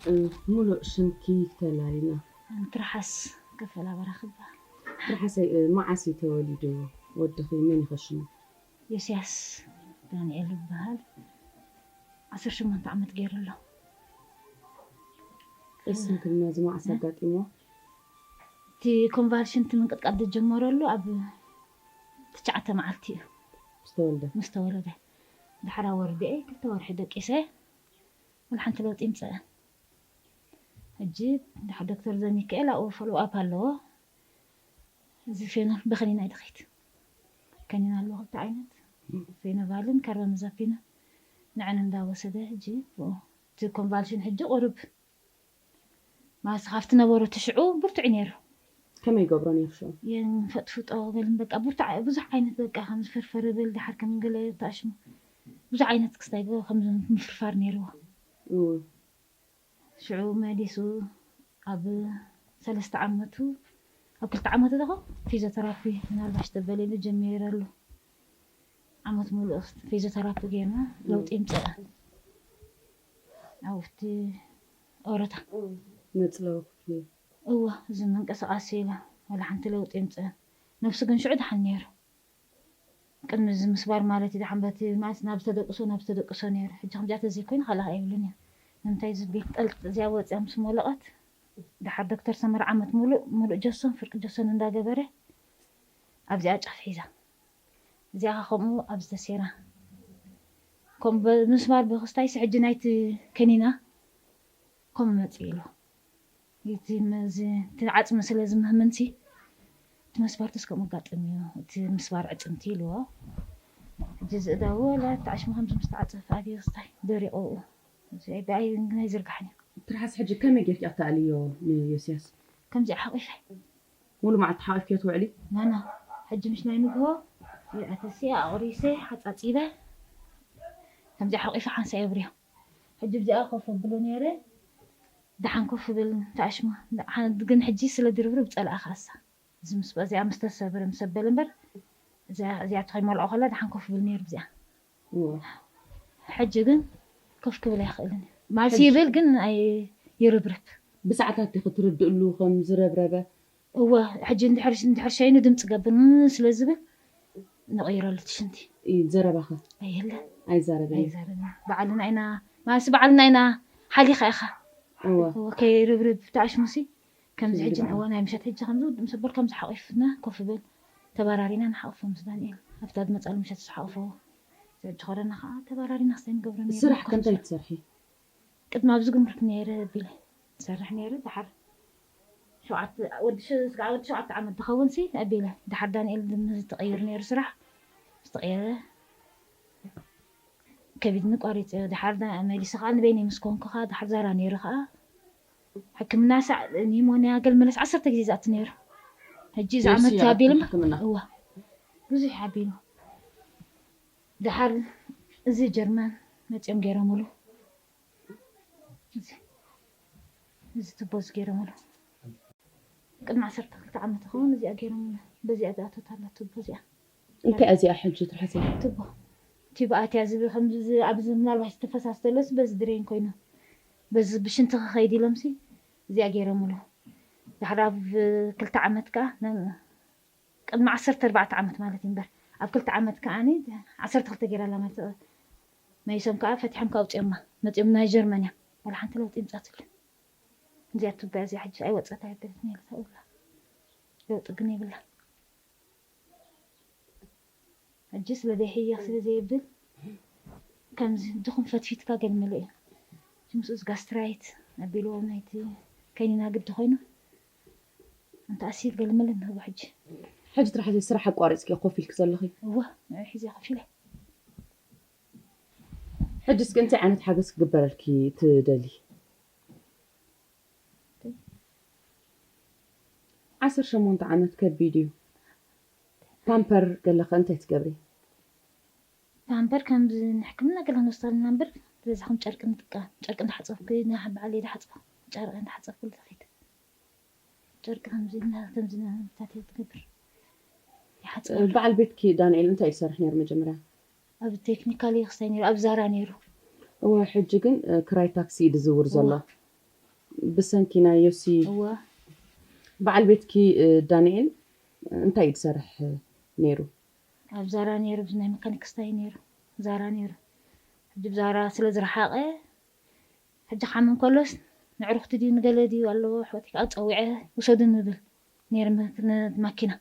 እ፣ ሙሉእ ሽምኪ ተላሊና። ትርሓስ ከፈላ በራኽ ይበሃል። ትርሓሰይ፣ እ፣ መዓስ እዩ ተወሊዱ ወድኺ? መን ይኸሽኑ? ዮስያስ ዳንኤል ይበሃል። ዓሰርተ ሸሞንተ ዓመት ገይሩ ኣሎ። እስም ክልና እዚ መዓስ ኣጋጢሞ? እቲ ኮንቫልሽን እቲ ምንቅጥቃጥ ዝጀመረሉ ኣብ ትሽዓተ መዓልቲ እዩ። ዝተወልደ? ምስ ተወለደ ድሕራ ወርድኤ ክልተ ወርሒ ደቂሰ፣ ወላ ሓንቲ ለውጢ ይምፀአ። ሕጂ ድሓር ዶክተር ዘሚካኤል ኣብኡ ፎሎው ኣፕ ኣለዎ። እዚ ፌኖ ብኸኒና እዩ ድኸይድ። ከኒና ኣለዎ ክልተ ዓይነት፣ ፌኖቫልን ካርባመዛፒኖ። ንዐን እንዳወሰደ ሕጂ ብኡ እቲ ኮንቫልሽን ሕጂ ቁሩብ ማስ ካብቲ ነበሮ ትሽዑ ብርቱዕ እዩ ነይሩ። ከመይ ይገብሮ ነይሩ ሽዑ? የንፈጥፍጦ ገልን በቃ ብርቱዕ ብዙሕ ዓይነት በቃ ከም ዝፈርፈረ በል ድሓር ከም ገለ ተኣሽሙ ብዙሕ ዓይነት ክስታይ ገ ከም ምፍርፋር ነይርዎ። እወ። ሽዑ መሊሱ ኣብ ሰለስተ ዓመቱ ኣብ ክልተ ዓመቱ ደኸ ፊዚዮተራፒ ምናልባሽ ተበሊሉ ጀሚረሉ። ዓመት ሙሉእ ፊዚዮተራፒ ጌርና ለውጢ ይምፀአ ኣብቲ ኦረታ መፅለዊ ክፍሊ። እወ እዚ ምንቅስቃስ ኢላ ዋላ ሓንቲ ለውጢ ይምፀአ። ነብሱ ግን ሽዑ ደሓን ነይሩ። ቅድሚ እዚ ምስባር ማለት እዩ ደሓን በቲ ማለት ናብ ዝተደቅሶ ናብ ዝተደቅሶ ነይሩ። ሕጂ ከምዚኣ ተዘይኮይኑ ካልእ ከኣ የብሉን እዩ። ንምንታይ እዚ ቤት ጠልጥ እዚኣ ወፅያ ምስ ሞለቐት ደሓር ዶክተር ሰመር ዓመት ሙሉእ ሙሉእ ጀሶን ፍርቂ ጀሶን እንዳገበረ ኣብዚኣ ጫፍ ሒዛ እዚኣ ከምኡ ኣብዚ ተሴራ ከም ምስባር ብክስታይሲ ሕጂ ናይቲ ከኒና ከምኡ መፅእ ኢሉ እቲ መዚ እቲ ዓፅሚ ስለ ዝምህምንሲ እቲ መስባርትስ ከምኡ ኣጋጥም እዩ እቲ ምስባር ዕፅምቲ ኢልዎ ሕጂ ዝእዳዎ ወላ እቲ ዓሽሚ ከምዚ ምስ ተዓፀፈ ኣብዮ ክስታይ ደሪቑ ብኣይ ግን ኣይዝርጋሕን እዩ። ትርሓስ ሕጂ ከመይ ጌርኪ ኣተኣልዮ ንዮስያስ? ከምዚኣ ሓቂፈ ሙሉ መዓልቲ ሓቂፍክዮ ትውዕሊ? ናና ሕጂ ምሽ ናይ ንግሆ ኣተሲኣ ኣቑሪሰ ሓፃፂበ ከምዚኣ ሓቂፈ ሓንሳ የብርዮ ሕጂ ብዚኣ ኮፍ ኣብሎ ነይረ ደሓን ኮፍ ብል ተኣሽማ ግን ሕጂ ስለ ድርብርብ ፀላኣ ካሳ እዚ ምስ እዚኣ ምስ ተሰብረ ምስ ኣበለ እምበር እዚኣ እዚኣ ተኸይመልኦ ከላ ደሓን ኮፍ ብል ነይሩ ብዚኣ ሕጂ ግን ኮፍ ክብል ኣይኽእልን እዩ። ማልሲ ይብል ግን ኣይ ይርብርብ። ብሰዓታት ዲኺ ትርድእሉ ከም ዝረብረበ? እወ ሕጂ እንድሕር እንድሕር ሸይኑ ድምፂ ገብር ስለ ዝብል ንቐይረሉ እቲ ሽንቲ። እዩ ዘረባኸ? ኣየለ ኣይዛረብን እዩ። ኣይዛረብን። ባዕልና ኢና ማልሲ ባዕልና ኢና ሓሊኻ ኢኻ። እወ እወ ከይርብርብ ተኣሽሙሲ ከምዚ ሕጂ ንእዋ ናይ ምሸት ሕጂ ከምዚ ምስ ኣቦል ከምዚ ሓቂፍና ኮፍ በል ተባራሪና ንሓቕፎ ምስ ዳንኤል ኣብታ ዝመፃሉ ምሸት ዝሓቕፎ ዘእጅኸረና ከዓ ተባራሪና ክስታይ ንገብሮ ነይርና ስራሕ ኮፍ ከምታይ ትሰርሒ? ቅድሚ ኣብዚ ግምርክ ነይረ ኣቢለ ዝሰርሕ ነይረ ድሓር ሸውዓተ ወዲ ሸ- ስጋዕ ወዲ ሸውዓተ ዓመት ዝኸውን ሲ ኣቢለ ድሓር ዳንኤል ምስ ተቐይሩ ነይሩ ስራሕ ምስ ተቐየረ ከቢድኒ ቆሪፀ ድሓር ዳ- መሊሰ ከዓ ንበይነይ ምስ ኮንኩ ከዓ ድሓር ዛራ ነይሩ ከዓ ሕክምና ሳዕ ኒሞንያ ገል መለስ ዓሰርተ ግዜ ዝኣቱ ነይሩ ሕጂ እዚ ዓመት ኣቢሉ ሕክምና እዋ ብዙሕ ኣቢሉ ድሓር እዚ ጀርመን መፂኦም ገይሮምሉ እዚ ትቦ እዚ ገይሮምሉ ቅድሚ ዓሰርተ ክልተ ዓመት ይኸውን እዚኣ ገይሮምሉ በዚኣ ዝኣተት ኣላ ትቦ እዚኣ እንታይ እዚኣ ሕጂ ትርሕሰ ትቦ ቲቦ ኣትያ ዝብል ከምዚ ኣብዚ ምናልባት ዝተፈሳስ ተሎስ በዚ ድሬን ኮይኑ በዚ ብሽንቲ ክኸይድ ኢሎምሲ እዚኣ ገይሮምሉ ድሕሪ ኣብ ክልተ ዓመት ከዓ ቅድሚ ዓሰርተ ኣርባዕተ ዓመት ማለት እዩ እምበር ኣብ ክልተ ዓመት ከዓ ዓሰርተ ክልተ ገይራ ኣላ ማለት መይሶም ከዓ ፈቲሖም ከዓ ኣውፅኦማ መፂኦም ናይ ጀርመን እዮም ዋላ ሓንቲ ለውጢ ይምፃትሉ እዚኣ ትበያ እዚኣ ሕጂ ኣይወፀት ኣይበለት ነይሩ ተብላ ለውጢ ግን የብላ ሕጂ ስለ ዘይሕየኽ ስለ ዘይብል ከምዚ ድኹም ፈትፊትካ ገልመለ እዩ ምስኡስ ጋስትራይት ኣቢልዎ ናይቲ ከኒና ግዲ ኮይኑ ኣንተ ኣሲድ ገልመለ ንህቦ ሕጂ ሕጂ ትራሕ ስራሕ ኣቋሪፅኪ ኮፍ ኢልኪ ዘለኺ እወ ንዑ ሒዘ ኮፍ ኢለ ሕጂ እስኪ እንታይ ዓይነት ሓገዝ ክግበረልኪ ትደሊ ዓሰርተ ሸሞንተ ዓመት ከቢድ እዩ ፓምፐር ገለኸ እንታይ ትገብሪ ፓምፐር ከምዚ ንሕክምና ገለ ክንወስደልና እምበር ዝበዝሕኹም ጨርቂ ንጥቀም ጨርቂ እንዳሓፀብኩ በዓለይ ዝሓፅቦ ጨርቂ እንዳሓፀብኩ ዝኸይድ ጨርቂ ከምዚ ከምዚ ታትየ ትገብር ይሓፅብ በዓል ቤትኪ ዳንኤል እንታይ ይሰርሕ ነይሩ መጀመርያ ኣብ ቴክኒካል ይኽስታይ ነይሩ ኣብ ዛራ ነይሩ እወ ሕጂ ግን ክራይ ታክሲ እዩ ዝዝውር ዘሎ ብሰንኪ ናይ ዮሲ እወ በዓል ቤትኪ እ፣ ዳንኤል እንታይ እዩ ዝሰርሕ ነይሩ? ኣብ ዛራ ነይሩ፣ ናይ መካኒክ ክስታይ ነይሩ፣ ዛራ ነይሩ። ሕጂ ብዛራ ስለ ዝረሓቐ ሕጂ ክሓምም ከሎስ ንዕሩኽቲ ድዩ ንገለ ድዩ ኣለዎ ኣሕዋተይ ከዓ ፀዊዐ ውሰዱ ንብል ነይረ መ- ነ- ማኪና።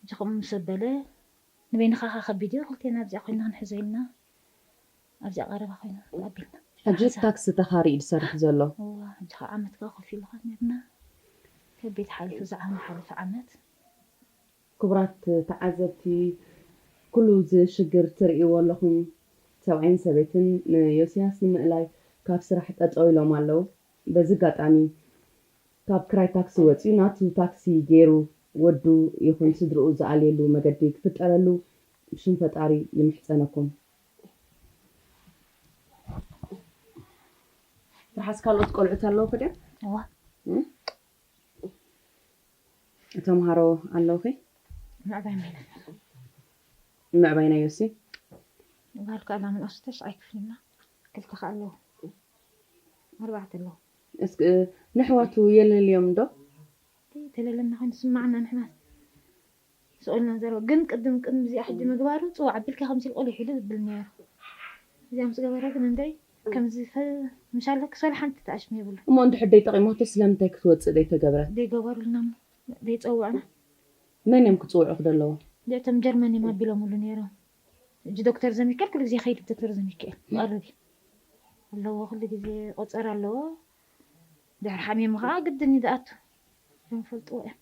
ሕጂ ከምኡ ምስ ኣበለ ንበይንኻ ከዓ ከቢድ እዩ፣ ክልቴና ኣብዚኣ ኮይና ክንሕዞ ኢልና ኣብዚኣ ቀረባ ኮይና ኣቢልና። ሕጂ ታክሲ ተኻሪ እዩ ዝሰርሕ ዘሎ። እዋ ሕጂ ከዓ ዓመት ከዓ ኮፍ ኢልኻ ነርና። ከቢድ ሓሊፉ ዝዓመ ሓሊፉ ዓመት። ክቡራት ተዓዘብቲ፣ ኩሉ እዚ ሽግር ትርእይዎ ኣለኹም። ሰብኣይን ሰበይትን ንዮስያስ ንምእላይ ካብ ስራሕ ጠጠው ኢሎም ኣለዉ። በዚ ኣጋጣሚ ካብ ክራይ ታክሲ ወፂኡ ናቱ ታክሲ ገይሩ ወዱ ይኹን ስድርኡ ዝኣልየሉ መገዲ ክፍጠረሉ ብሽም ፈጣሪ ይምሕፀነኩም። ትርሓስ ካልኦት ቆልዑት ኣለውኺ ድዮም? እዋ እም? ተምሃሮ ኣለውኺ? ምዕባይ ሚና ምዕባይ ናይ ዮሲ? ጓል ከዓ ላምን ኣስተሽ ኣይክፍልና ክልተ ከዓ ኣለዉ ኣርባዕተ ኣለዉ። እስኪ ንሕዋቱ የለልዮም ዶ? ተለለና ኮይኑ ስማዕና ንሕና ስኦልና ዘረባ ግን ቅድም ቅድሚ እዚኣ ሕጂ ምግባሩ ፅዋዕ ኣቢልካ ከምዚ ኢሉ ቆሊሕ ኢሉ ዝብል ነይሩ። እዚኣ ምስ ገበረ ግን እንደይ ከምዚ ፈ- ምሻለ ክሰሉ ሓንቲ ተኣሽም የብሉ እሞ እንድሕር ደይጠቂማቶ ስለምንታይ ክትወፅእ ደይተገብረ? ደይገበሩልና እሞ ደይፀውዕና መን እዮም ክፅውዑ ክደለዎ? እቶም ጀርመን እዮም ኣቢሎምሉ ነይሮም። ሕጂ ዶክተር ዘሚካኤል ኩሉ ግዜ ይኸይድ ዶክተር ዘሚካኤል ይቐርብ እዩ ኣለዎ ኩሉ ግዜ ቆፀር ኣለዎ። ድሕሪ ሓሚሙ ከዓ ግድን እዩ ዝኣቱ። እዮም ፈልጥዎ እዮም።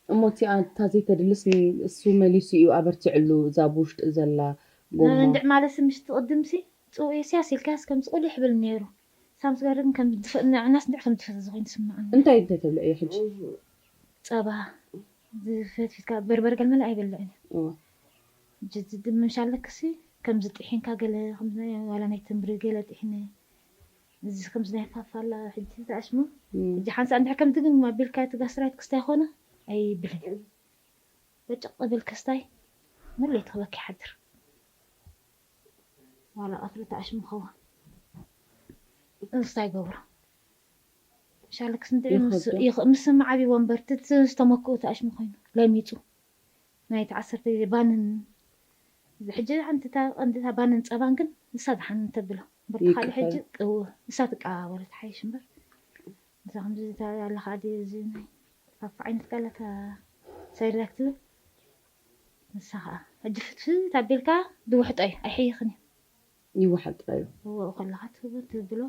እሞ እቲኣ እታ ዘይተድልስ ን- እሱ መሊሱ እዩ ኣበርቲዕሉ እዛ ብውሽጢ ዘላ ጎማ። እንድዕ ማለት ምሽ ትቕድምሲ ፅውኡ የስያስ ኢልካስ ከምዚ ቁሊሕ ይብል ነይሩ። ሳምስ ጋር ግን ከም ድፈ- ንዕናስ እንድዕ ከም ድፈት ዝኾይኑ ትስምዓኒ። እንታይ እንታይ ተብልዕ እዩ ሕጂ? ፀባ ዝፈትፊትካ በርበር ገልመለ ኣይበልዕን እዩ። እዋ። ጅ- ጅ- ምሻለክሲ ከምዚ ጥሒንካ ገለ ከምዚ ናይ ዋላ ናይ ተምሪ ገለ ጥሒነ እዚ ከምዚ ናይ ፋፋላ ሕጂ ተኣሽሙ እም። ሕጂ ሓንሳእ እንድሕር ከምዚ ግን ኣቢልካ እቲ ጋስትራይት ክስታይ ኮነ ኣይብልን እዩ። በጭቕ ብል ክስታይ ሙሉ ለይቲ ክበኪ ይሓድር። ዋላ ቀትሪ ተኣሽሙ ኸውን እንስታይ ገብሮ ሻለክስ እንድዒ ምስ- ይኸብዶ። ይኽ- ምስ መዓቢ ወንበር ት- ዝተመክኡ ተኣሽሙ ኮይኑ ለሚፁ ናይ ተዓሰርተ ግዜ ባንን እዚ ሕጂ ሓንቲ እታ ቀንዲ እታ ባንን ፀባን ግን ንሳ ዝሓንን ተብሎ እምበር እቲ ካልእ ሕጂ ይቅበል። እው ንሳ ትቀባበሎ ትሓይሽ እምበር ንሳ ከምዚ እታ ኣለኻ ኣደ እዚ ናይ ፋፋ ዓይነት ቃላ እታ ሰሪላክ ትብል ንሳ ከዓ ሕጂ ፍትፍት ኣቢልካ ዝውሕጦ እዩ ኣይሕይኽን እዩ ይወሓጥ እዩ። እዎ ከለኻ ትህቦ ትብሎ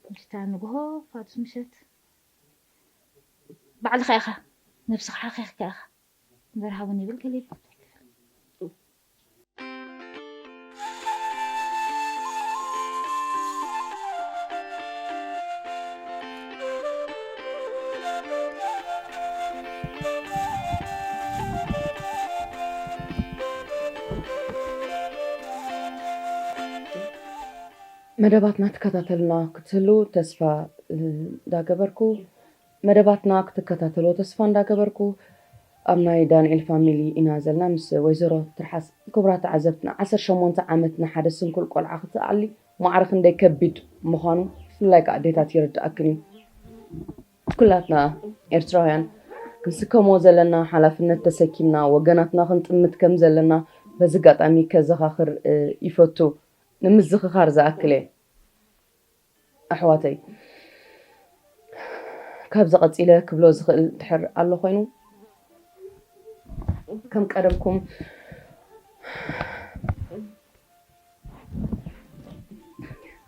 ምሽታ ንግሆ ፋዱስ ምሸት ባዕልኻ ኢኻ ነብስኻ ሓኺኽካ ኢኻ። ዘርሃቡን ይብል ገለ ይብል። መደባትና ትከታተልና ክትህሉ ተስፋ እንዳገበርኩ መደባትና ክትከታተሉ ተስፋ እንዳገበርኩ ኣብ ናይ ዳንኤል ፋሚሊ ኢና ዘለና ምስ ወይዘሮ ትርሓስ። ክቡራት ተዓዘብትና ዓሰርተ ሸሞንተ ዓመት ንሓደ ስንኩል ቆልዓ ክትኣሊ ማዕረ ክንደይ ከቢድ ምዃኑ ብፍላይ ከዓ ኣዴታት ይርድኣክን እዩ። ኩላትና ኤርትራውያን ክንስከሞ ዘለና ሓላፍነት ተሰኪምና ወገናትና ክንጥምት ከም ዘለና በዚ ኣጋጣሚ ከዘኻኽር ይፈቱ። ንምዝኽኻር ዝኣክል እየ ኣሕዋተይ። ካብዚ ቀፂለ ክብሎ ዝኽእል ድሕር ኣሎ ኮይኑ ከም ቀደምኩም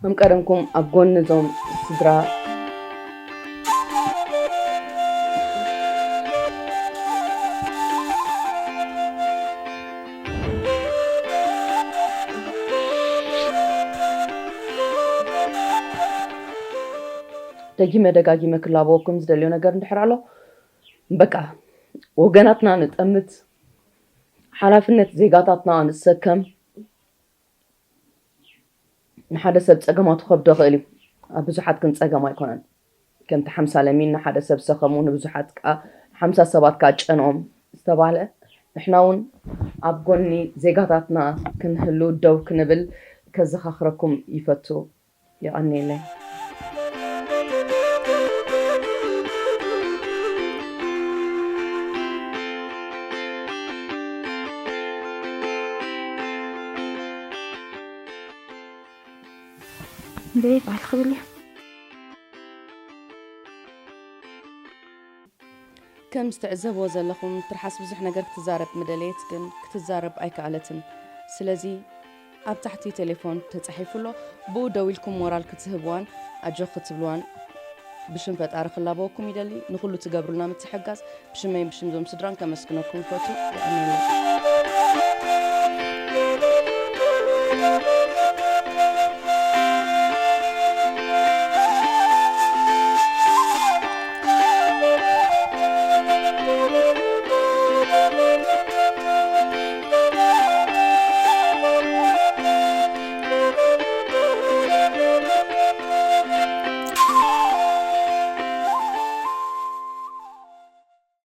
ከም ቀደምኩም ኣብ ጎኒ እዞም ስድራ ደጊመ ደጋጊመ ክላበወኩም ዝደልዮ ነገር እንድሕር ኣሎ በቃ ወገናትና ንጠምት ሓላፍነት ዜጋታትና ንሰከም ንሓደ ሰብ ጸገማቱ ከብዶ ይኽእል እዩ ኣብ ብዙሓት ግን ጸገም ኣይኮነን ከምቲ ሓምሳ ለሚን ንሓደ ሰብ ሰኸሙ ንብዙሓት ከዓ ሓምሳ ሰባት ከዓ ጨንኦም ዝተባህለ ንሕና እውን ኣብ ጎኒ ዜጋታትና ክንህሉ ደው ክንብል ከዘኻኽረኩም ይፈቱ የቐንየለይ። እንዴ ባል ክብል እዩ። ከም ዝተዕዘብዎ ዘለኹም፣ ትርሓስ ብዙሕ ነገር ክትዛረብ ምደለየት፣ ግን ክትዛረብ ኣይከኣለትን። ስለዚ ኣብ ታሕቲ ቴሌፎን ተጻሒፉ ኣሎ፣ ብኡ ደዊልኩም ሞራል ክትህብዋን ኣጆኽ ክትብልዋን ብሽም ፈጣሪ ክላበወኩም ይደሊ። ንኹሉ ትገብሩልና ምትሕጋዝ ብሽመይን ብሽም ዞም ስድራን ከመስግነኩም ይፈቱ። የቐንየለይ።